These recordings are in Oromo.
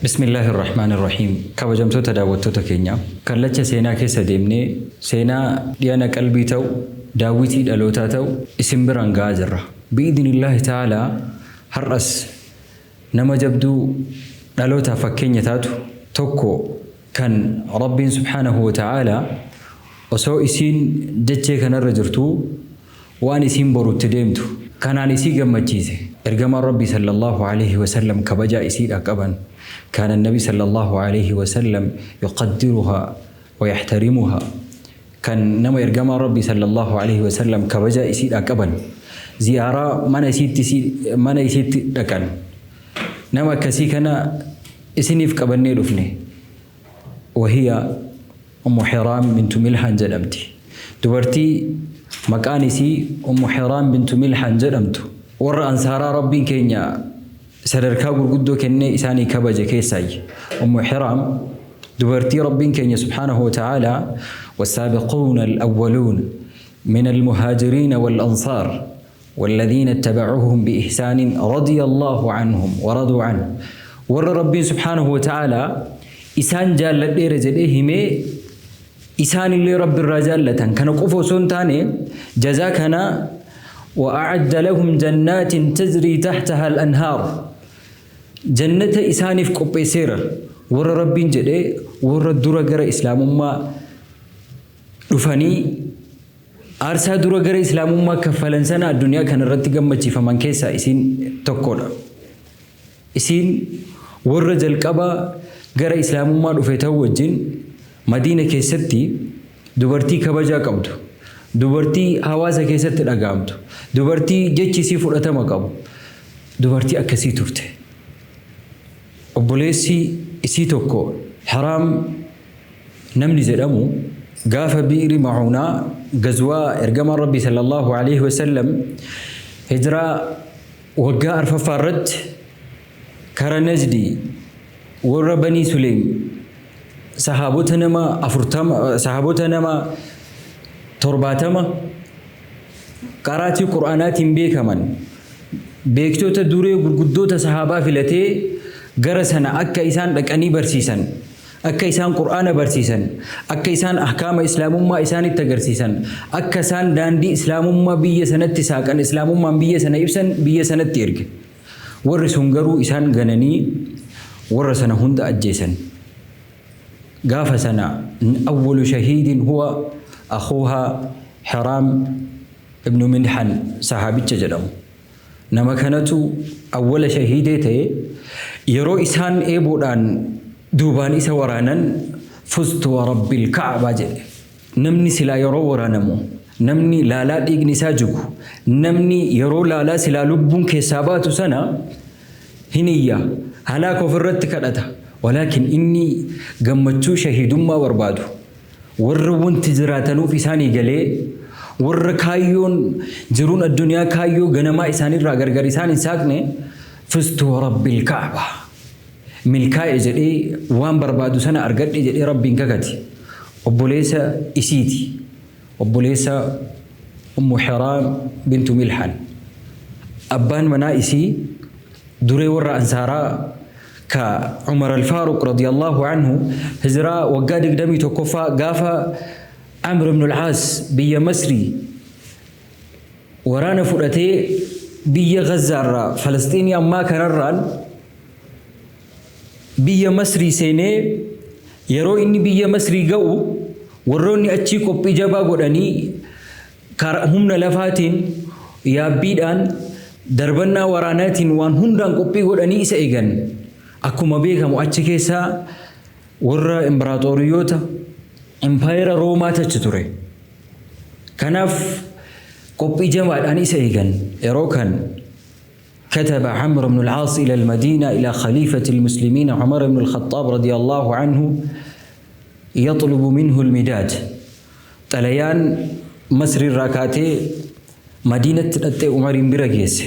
Bismillaahi Irrahmaani Irrahiim Kabajamtoota daawwattoota keenya, kallacha seenaa keessa deemnee seenaa dhiyana qalbii ta'u, daawwitii dhalootaa ta'u isin biraan ga'aa jirra. Bi'idhnillaahi ta'aalaa har'as nama jabduu dhalootaaf fakkeenya taatu tokko kan Rabbiin subhaanahu wa ta'aalaa osoo isiin dachee kanarra jirtuu waan isiin boru itti deemtu kanaan isii gammachiise. Ergamaan Rabbii sallallaahu aleyhi wa sallam kabajaa isiidhaa qaban, kaana annabii sallallaahu aleyhi wa sallam yuqaddiruhaa wa yaxtarimuhaa, kan nama Ergamaan Rabbii sallallaahu aleyhi wa sallam kabajaa isiidhaa qaban, ziyaaraa mana isiitti isii mana isiitti dhaqan. Nama akkasii kana isiniif qabannee dhufne. Wahiya Ummu Hiraam bintu Milhaan jedhamti. Dubartii maqaan isii Ummu Hiraam bintu Milhaan jedhamtu warra Ansaaraa Rabbiin keenya sadarkaa gurguddoo kennee isaanii kabaje keessaayyi. Ummu Hiraam dubartii Rabbiin keenya subhaanahu wa ta'aalaa wassaabiquuna al-awwaluuna min al-muhaajiriina wal-ansaar Walladiina ittabacuuhum bi'ihsaanin radiyallaahu anhum wa raduu anhu Warra Rabbiin subhaanahu wa ta'aalaa isaan jaalladheera jedhee himee isaanillee Rabbi irraa jaallatan. Kana qofa osoo hin taane jazaa kana wa a'adda lahum jannaatin tajrii tahtaha al-anhaar jannata isaaniif qopheesseera. Warra Rabbiin jedhee warra dura gara islaamummaa dhufanii Aarsaa dura gara Islaamummaa kaffalan sana addunyaa kana irratti gammachiifaman keessaa isiin tokkoodha. Isiin warra jalqaba gara Islaamummaa dhufe ta'uu wajjin Madiina keessatti dubartii kabajaa qabdu, dubartii hawaasa keessatti dhaga'amtu, dubartii jechi isii fudhatama qabu, dubartii akkasii turte. Obboleessi isii tokko Hiraam namni jedhamu gaafa Bi'ri Ma'uunaa gazwaa Ergamaan Rabbii sallallaahu aleyhi wa sallam hijraa waggaa arfaffaa irratti kara Najdi warra Banii Suleym sahaabota nama 40 sahaabota nama 70 qaraatii Qur'aanaatiin beekaman beektota duree gurguddoota sahaabaa filatee gara sana akka isaan dhaqanii barsiisan Akka isaan Qur'aana barsiisan, akka isaan ahkaama Islaamummaa isaanitti agarsiisan, akka isaan daandii Islaamummaa biyya sanatti saaqan, Islaamummaan biyya sana ibsan biyya sanatti erge. Warri sun garuu isaan gananii warra sana hunda ajjeesan. Gaafa sana awwalu shahiidin huwa akhuuhaa Hiraam ibnu Milhan sahaabicha jedhamu. Nama kanatu awwala shahiidee ta'e, yeroo isaan eeboodhaan duubaan isa waraanan fuztu wa rabbil ka'abaa jedhe. Namni silaa yeroo waraanamu, namni laalaa dhiigni isaa jigu, namni yeroo laalaa silaa lubbuun keessaa baatu sana hin iyya, halaaka ofirratti kadhata. Walaakin inni gammachuu shahiidummaa barbaadu. Warra wanti jiraatanuuf isaanii galee, warra kaayyoon jiruun addunyaa kaayyoo ganamaa isaaniirraa gargar isaan hin saaqne, fuztu wa rabbil ka'aba. Milkaa'e jedhee waan barbaadu sana argadhe jedhee Rabbiin kakate. Obboleessa isiiti. Obboleessa Ummu Hiraam bintu Milhan. Abbaan manaa isii duree warra Ansaaraa ka Umar al-Faaruq radiyallahu anhu hijiraa waggaa 21ffaa gaafa Amr ibn al-Aas biyya Masrii waraana fudhatee biyya Gazzaa irraa Falasxiinii ammaa kanarraan biyya Masrii seenee yeroo inni biyya Masrii ga'u warroonni achii qophii jabaa godhanii Kara humna lafaatiin, yaabbiidhaan, darbannaa waraanaatiin waan hundaan qophii godhanii isa eegan. Akkuma beekamu achi keessa warra imbaraaxooriyyoota impaayera Roomaatu achi ture. Kanaaf qophii jabaadhaan isa eegan. Yeroo kan كتب عمرو بن العاص إلى المدينة إلى خليفة المسلمين عمر بن الخطاب رضي الله عنه يطلب منه المداد Xalayaan Masri irraa kaatee Madiinatti dhaxxee Umariin bira geesse.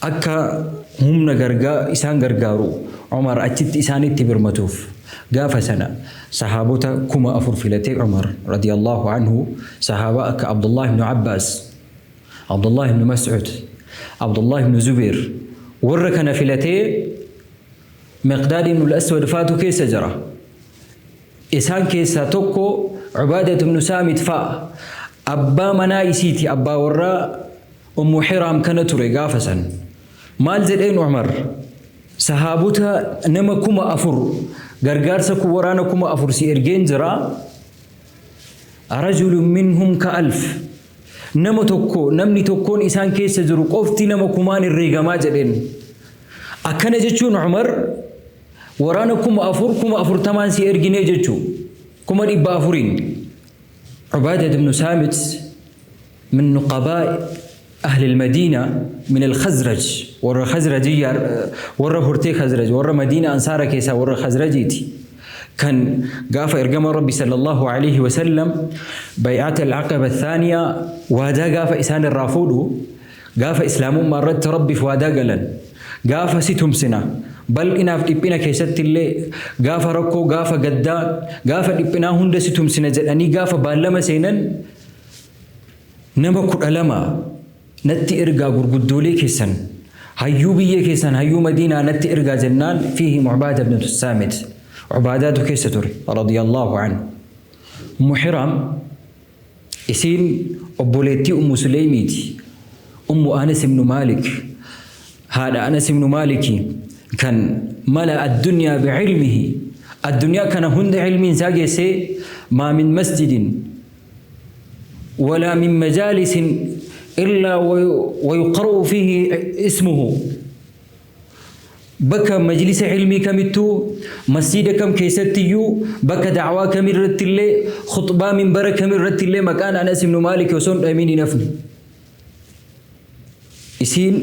Akka humna gargaa isaan gargaaru Umar achitti isaanitti birmatuuf. Gaafa sana sahaabota 4000 filatee Umar radiyallahu anhu sahaabaa akka Abdullah ibn Abbaas, Abdullah ibn Mas'ud, Abdullah ibn Zubeer warra kana filatee Miqdaad ibnul Aswad faatu keessa jira. Isaan keessaa tokko Ubaadatu ibnu Saamit fa'a. Abbaa manaa isiiti, abbaa warraa Ummu Hiraam kana ture gaafa san. Maal jedheen Umar? Sahaabota nama 4000 gargaarsa waraana 4000 si ergeen jira. Rajulun minhum ka alf. Nama tokko, namni tokkoon isaan keessa jiru qofti nama kumaan herreegamaa jedheen. Akkana jechuun Umar waraana 4000 40,000n si erginee jechuu. 400,000n. Ubaadat ibnu Saamit min nuqabaa ahli al-Madiina min al-Khazraj, warra Khazrajiyyaa, warra hortee Khazraj, warra Madiina Ansaara keessaa warra Khazrajiiti. Kan gaafa ergama Rabbi sallallahu alaihi wasallam bay'ata al-Aqaba thaaniyaa waadaa gaafa isaan irraa fuudhu, gaafa islaamummaa irratti Rabbiif waadaa galan, gaafa si tumsina bal'inaaf dhiphina keessatti illee, gaafa rakkoo, gaafa gaddaa, gaafa dhiphinaa hunda si tumsina jedhanii gaafa baallama seenan, nama 12 natti ergaa, gurguddoolee keessan, hayyuu biyya keessan, hayyuu Madiinaa natti ergaa jennaan, fiihim Ubaada ibn Saamit, Ubaadaatu keessa ture radiyallahu anhu. Ummu Hiraam isiin obboleettii Ummu Suleymiiti, Ummu Anas ibn Maalik, haadha Anas ibn Maaliki, kan mala addunyaa bicilmihi, addunyaa kana hunda ilmiin isaa geessee, maa min masjidin walaa min majaalisin illaa wayuqra'u fiihi ismuhu, bakka majlisa ilmii kamittuu, masjida kam keessattiyyuu, bakka da'waa kamirratti illee, khuxbaa minbara kamirratti illee maqaan Anas ibn Maalik osoo hin dhamin hin hafne. Isiin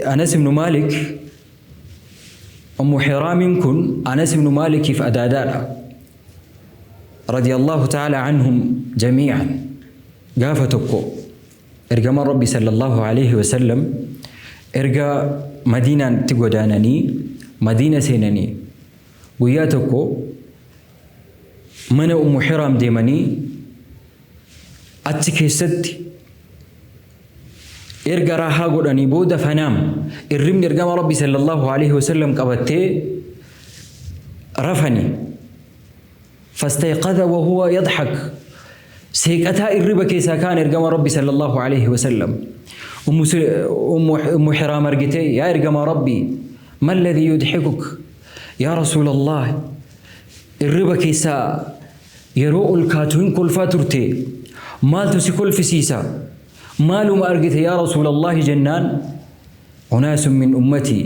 Anas ibn Maalik, Ummu Hiraamiin kun Anas ibn Maalikiif adaadaadha. Radiyallahu ta'ala anhum jamii'an. Gaafa tokko ergamaan Rabbi sallallahu alaihi wasallam erga Madiinaan itti godaananii Madiina seenanii guyyaa tokko mana Ummu Hiraam deemanii achi keessatti erga raahaa godhanii booda fanaam, irribni ergama Rabbi sallallahu alaihi wasallam qabattee rafani. Fastayqadha wa huwa yadhak, seeqataa irriba keessaa kaan ergama Rabbi sallallahu alaihi wasallam. Ummu Hiraam argitee, "Yaa ergama Rabbi, ma alladhi yudhikuk?" "Yaa Rasuulallah, irriba keessaa yeroo ol kaatu hin kolfaa turte, maaltu si kolfisiisa? Maaluma argite yaa Rasuulallahi?" jennaan, "Unaasun min ummatii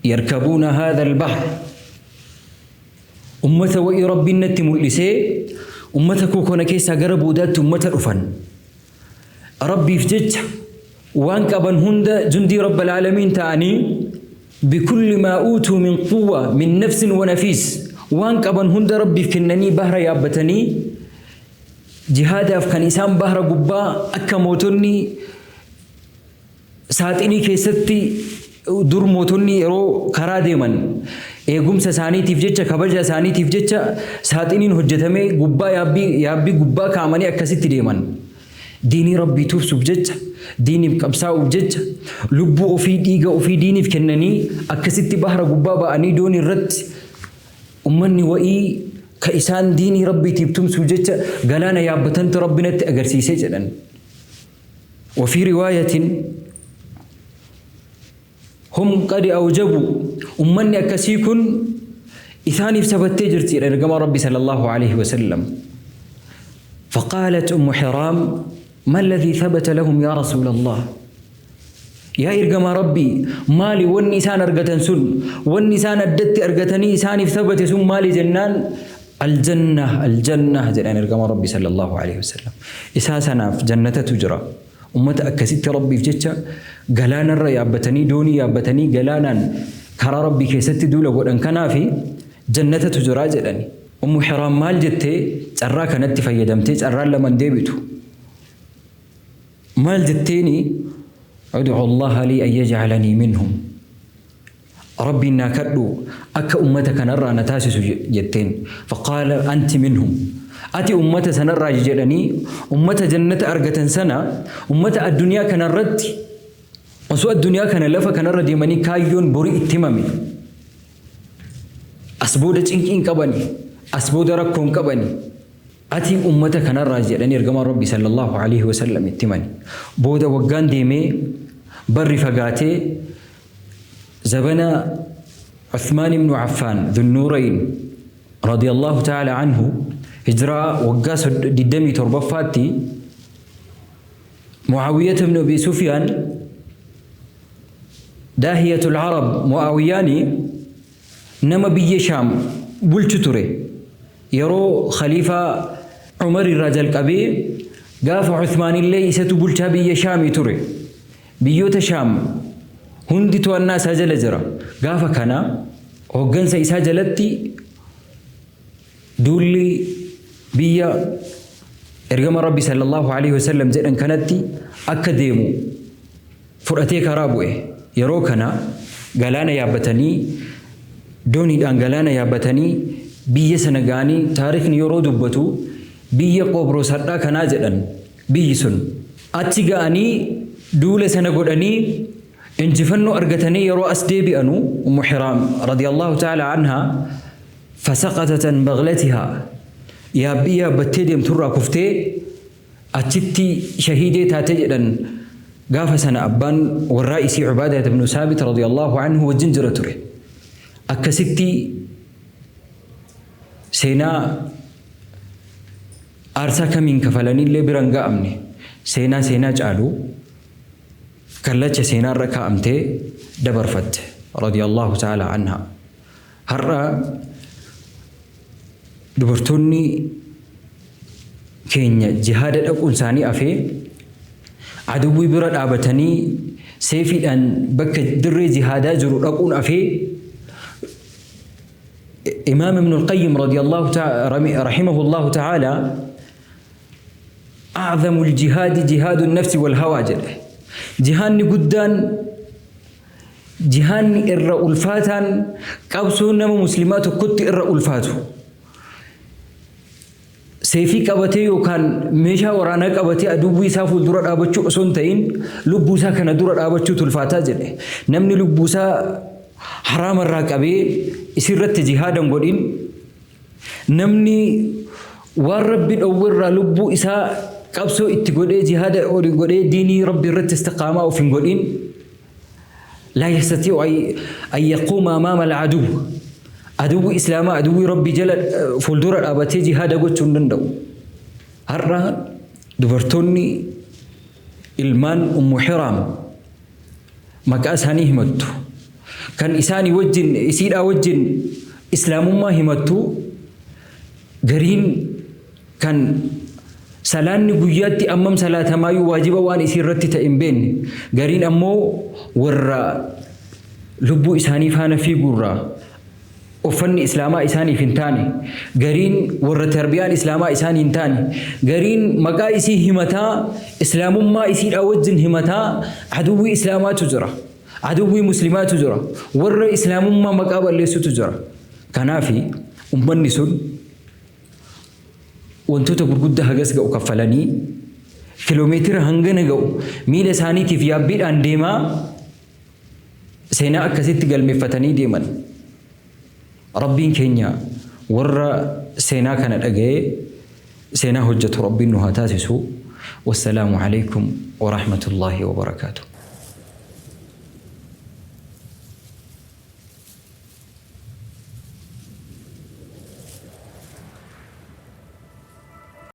yarkabuuna haadha albahr." Ummata wa'ii Rabbiin natti mul'isee, ummata koo kana keessaa gara boodaatti ummata dhufan Rabbiif jecha waan qaban hunda jundii Rabbal aalamiin ta'anii, bikulli maa uutuu min quwwa min nafsin wa nafiis, waan qaban hunda Rabbiif kennanii bahra yaabbatanii jihaadaaf kan isaan bahra gubbaa akka mootonni saaxinii keessatti, dur mootonni yeroo karaa deeman eegumsa isaaniitiif jecha, kabaja isaaniitiif jecha saaxiniin hojjetamee gubbaa yaabbii gubbaa kaa'amanii akkasitti deeman. Diinii Rabbii tumsuuf jecha, diiniif qabsaa'uuf jecha, lubbuu ofii, dhiiga ofii diiniif kennanii akkasitti bahra gubbaa ba'anii doonii irratti ummanni wa'ii ka isaan diinii Rabbiitiif tumsuuf jecha galaana yaabbatantu Rabbi natti agarsiisee jedhan. وفي رواية هم قد أوجبوا، ummanni akkasii kun isaaniif sabattee jirti jedha ergama Rabbi sallallahu alaihi wasallam. فقالت أم حرام: "ما الذي ثبت لهم يا رسول الله؟ Yaa ergama Rabbii, maali wanni isaan argatan sun, wanni isaan addatti argatanii isaaniif sabate sun maali?" jennaan, "الجنة، الجنة" jedhan ergama Rabbi sallallahu alaihi wasallam. Isaa sanaaf jannatatu jira. Ummata akkasitti Rabbiif jecha galaanarra yaabbatanii, doonii yaabbatanii galaanaan karaa Rabbii keessatti duula godhan kanaafi jannatatu jira jedhani. Ummu Hiraam maal jettee? Carraa kanatti fayyadamtee, carraan laman deebitu. Maal jetteeni? "ادعو الله لي أن يجعلني منهم." Rabbiin naa kadhu akka ummata kanarraa na taasisu jetteen. فقال: "أنت منهم." Ati ummata sanarraa jedhanii, ummata jannata argatan sana, ummata addunyaa kanarratti osoo addunyaa kana lafa kanarra deemanii kaayyoon borii itti himame. As booda cinqii hin qabani. As booda rakkoo hin qabani. Ati ummata kanarraa jedhanii ergamaan Rabbii sallallahu alaihi wasallam itti himani. Booda waggaan deemee barri fagaatee zabana Uthmaan ibnu Affaan Dhunnuurayn radiyallahu ta'ala anhu hijiraa waggaa 27ffaatti Mu'aawiyat ibn Abi Sufyaan Daahiyatul Arab Mu'aawiyaani nama biyya Shaam bulchu ture. Yeroo khaliifaa Umar irraa jalqabee gaafa Uthmaanillee isatu bulchaa biyya Shaamii ture. Biyyoota Shaam hundi to'annaa isaa jala jira. Gaafa kana hoggansa isaa jalatti duulli biyya ergama Rabbi sallallahu alaihi wasallam jedhan kanatti akka deemu fudhatee karaa bu'e. Yeroo kana galaana yaabbatanii, dooniidhaan galaana yaabbatanii biyya sana ga'anii, taarikni yeroo dubbatu biyya Qobros har'aa kanaa jedhan biyyi sun. Achi ga'anii duula sana godhanii injifannoo argatanii yeroo as deebi'anu Ummu Hiraam radiyallahu ta'ala anhaa fasaqatat an baghlatihaa, yaabbii yaabbattee deemturraa kuftee achitti shahiidee taate jedhan. Gaafa sana abbaan warraa isii Ubaadaa ibn Saabit radiyallahu anhu wajjin jira ture. Akkasitti seenaa aarsaa kamiin kafalanillee bira hin ga'amne, seenaa seenaa caalu kallacha seenaarra kaa'amtee dabarfatte radiyallahu ta'ala anha. Har'a dubartoonni keenya jihaada dhaquun isaanii afee aduwwii bira dhaabatanii seefiidhaan bakka dirree jihaadaa jiru dhaquun afee, Imaam Ibn al-Qayyim radiyallahu ta'ala rahimahullahu ta'ala "أعظم الجهاد جهاد النفس والهوى" jedhe. Jihaanni guddaan, jihaanni irra ulfaataan, qabsoo nama muslimaa tokkotti irra ulfaatu seefii qabatee yookaan meeshaa waraanaa qabatee aduwwii isaa fuuldura dhaabachuu osoo hin ta'in lubbuu isaa kana dura dhaabachuutu ulfaataa jedhe. Namni lubbuu isaa haraamarraa qabee isirratti jihaadan godhin, namni waan Rabbi dhowwerraa lubbuu isaa qabsoo itti godhee jihaada godhee diinii Rabbi irratti istiqaamaa of hin godhin, لا يستطيع أن يقوم أمام العدو. Aduwwi islaamaa, aduwwi Rabbi jala fuuldura dhaabatee jihaada gochuu hin danda'u. Har'a dubartoonni ilmaan Ummu Hiraam maqaa isaanii himattu, kan isaanii wajjin isiidhaa wajjin islaamummaa himattu, gariin kan salaanni guyyaatti ammam salaatamaayyuu waajiba waan isii irratti ta'e hin beekne, gariin ammoo warra lubbuu isaanii faana fiiguurraa uffanni islaamaa isaaniif hin taane, gariin warra tarbiyaan islaamaa isaanii hin taane, gariin maqaa isii himataa, islaamummaa isiidhaa wajjin himataa aduwwii islaamaatu jira, aduwwii muslimaatu jira, warra islaamummaa maqaa balleessutu jira. Kanaafi ummanni sun wantoota gurguddaa hagas ga'u kaffalanii, kiloomeetira hangana ga'u miila isaaniitiif yaabbiidhaan deemaa seenaa akkasitti galmeeffatanii deeman. Rabbiin keenya warra seenaa kana dhaga'ee seenaa hojjetu Rabbiin nu haa taasisu. Wassalaamu alaikum wa rahmatullaahi wa barakaatuh.